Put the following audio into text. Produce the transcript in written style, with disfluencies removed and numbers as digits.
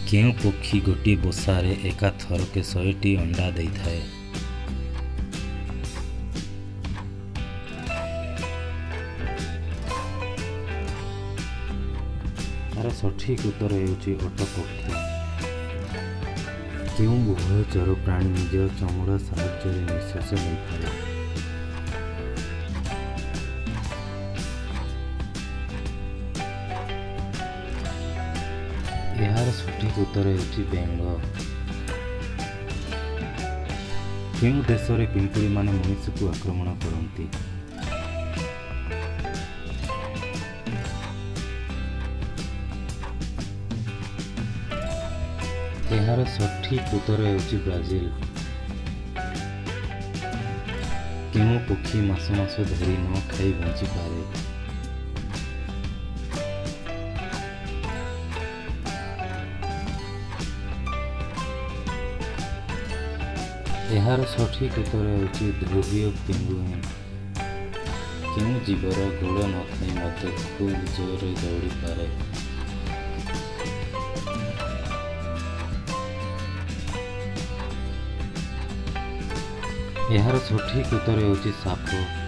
କେଉଁ ପକ୍ଷୀ ଗୋଟିଏ ବସାରେ ଏକାଥରକେ 100ଟି ଅଣ୍ଡା ଦେଇଥାଏ? ଏହାର ସଠିକ୍ ଉତ୍ତର ହେଉଛି ଓଟ ପକ୍ଷୀ। କେଉଁ ଉଭୟଚର ପ୍ରାଣୀ ନିଜ ଚମଡ଼ା ସାହାଯ୍ୟରେ ନିଶ୍ୱାସ ନେଇଥାଏ? ଏହାର ସଠିକ୍ ଉତ୍ତର ହେଉଛି ବେଙ୍ଗ। କେଉଁ ଦେଶରେ ପିମ୍ପୁଡ଼ିମାନେ ମଣିଷକୁ ଆକ୍ରମଣ କରନ୍ତି? ଏହାର ସଠିକ୍ ଉତ୍ତର ହେଉଛି ବ୍ରାଜିଲ। କେଉଁ ପକ୍ଷୀ ମାସ ମାସ ଧରି ନ ଖାଇ ବଞ୍ଚିପାରେ? ଏହାର ସଠିକ୍ ଉତ୍ତର ହେଉଛି ଧ୍ରୁବୀୟ ପେଙ୍ଗୁଇନ୍। କେଉଁ ଜୀବର ଗୋଡ଼ ନଥାଇ ମଧ୍ୟ ଖୁବ୍ ଜୋରରେ ଦୌଡ଼ିପାରେ? ଏହାର ସଠିକ୍ ଉତ୍ତର ହେଉଛି ସାପ।